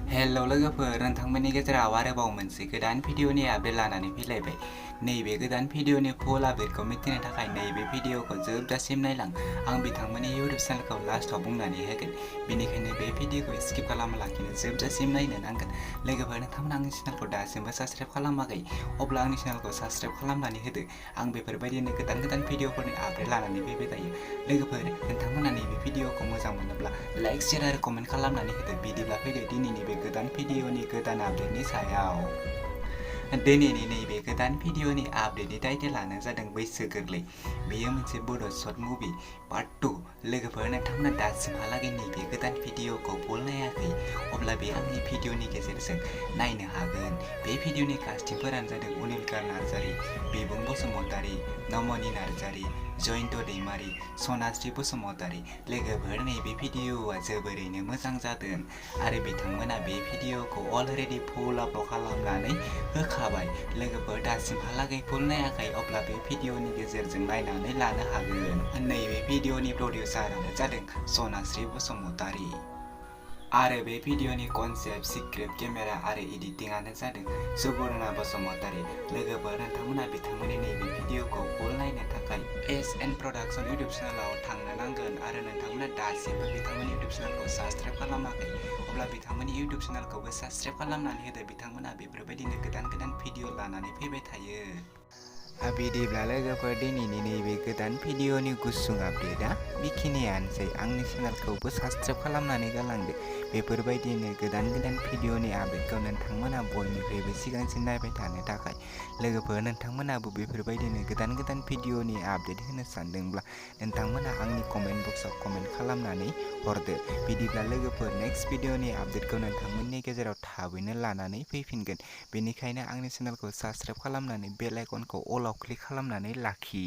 Hello लोगोफोर, नोंथांमोननि गेजेराव आरोबाव मोनसे गोदान भिडिअनि आपडेट लानानै फैलायबाय। नैबे गोदान भिडिअनि फुल आपडेटखौ मिथिनो थाखाय नैबे भिडिअखौ जोबजासिम नायलां। आं बिथांमोननि इउटिउब चेनेलखौ लास्टआव बुंनानै होगोन, बेनिखायनो बे भिडिअखौ स्किप खालामालाखिनो जोबजासिम नायनो नांगोन। लोगोफोर, नोंथांमोना आंनि चेनेलखौ दासिमबो साबस्क्राइब खालामाखै, अब्ला आंनि चेनेलखौ साबस्क्राइब खालामनानै होदो। आं बेफोरबायदिनो गोदान भिडिअफोरनि आपडेट लानानै फैबाय थायो। लोगोफोर, नोंथांमोना नैबे भिडिअखौ मोजां मोनोब्ला लाइक, शेयार आरो कमेन्ट खालामनानै होदो। बिदिब्ला फैदो दिनैनि बे गोदान भिडिअनि गोदान आपडेटनि सायाव। दिनैनि नैबे गोदान भिडिअनि आपडेटनि टाइटेलानो जादों बैसो गोरलै। बेयो मोनसे बड' शर्ट मुभि पार्ट 2। लोगोफोर, नोंथांमोना दासिमहालागै नैबे गोदान भिडिअखौ फुल नायाखै, अब्ला बे आंनि भिडिअनि गेजेरजों नायनो हागोन। बे भिडिअनि कास्टिंफोरानो जादों अनिलकार नार्जारी, बिबुं बसुमतारी, नमनि नार्जारी, जयन्त दैमारी, सनास्रि बसुमतारी। लोगोफोर, नैबे भिडिअआ जोबोरैनो मोजां जादों आरो बिथांमोना बे भिडिअखौ अलरेडि फुल आपल'ड खालामनानै होखाबाय। लोगोफोर, दासिमहालागै फुल नायाखै, अब्ला बे भिडिअनि गेजेरजों नायनानै लानो हागोन। नैबे भिडिअनि प्रडिउसारानो जादों सनास्रि बसुमतारी आरो बे भिडिअनि कनसेप्ट, स्क्रिप्ट, केमेरा आरो एडिटिंआनो जादों सुबर्णा बसुमतारी। लोगोफोर, नोंथांमोना बिथांमोननि नैबे भिडिअखौ फुल नायनो थाखाय एस.एन. प्रडाक्शन इउटिउब चेनेलाव थांनो नांगोन आरो नोंथांमोना दासिमबो बिथांमोननि इउटिउब चेनेलखौ साबस्क्राइब खालामाखै, अब्ला बिथांमोननि इउटिउब चेनेलखौबो साबस्क्राइब खालामनानै होदो। बिथांमोना बेफोरबायदिनो गोदान भिडिअ लानानै फैबाय थायो। बिदिब्ला लोगोफोर, दिनैनि नैबे गोदान भिडिअनि गुसुं आपडेटआ बेखिनियानोसै। आंनि चेनेलखौबो साबस्क्राइब खालामनानै गालांदो। बेफोरबायदिनो गोदान भिडिअनि आपडेटखौ नोंथांमोना बयनिख्रुइबो सिगांसिन नायबाय थानो थाखाय। लोगोफोर, नोंथांमोनाबो बेफोरबायदिनो गोदान भिडिअनि आपडेट होनो सानदोंब्ला नोंथांमोना आंनि कमेन्ट बक्सआव कमेन्ट खालामनानै हरदो। बिदिब्ला लोगोफोर, नेक्स्ट भिडिअनि आपडेटखौ नोंथांमोननि गेजेराव थाबैनो लानानै फैफिनगोन। बेनिखायनो आंनि चेनेलखौ साबस्क्राइब खालामनानै बेल आइकनखौ अलाव क्लिक खालामनानै लाखि।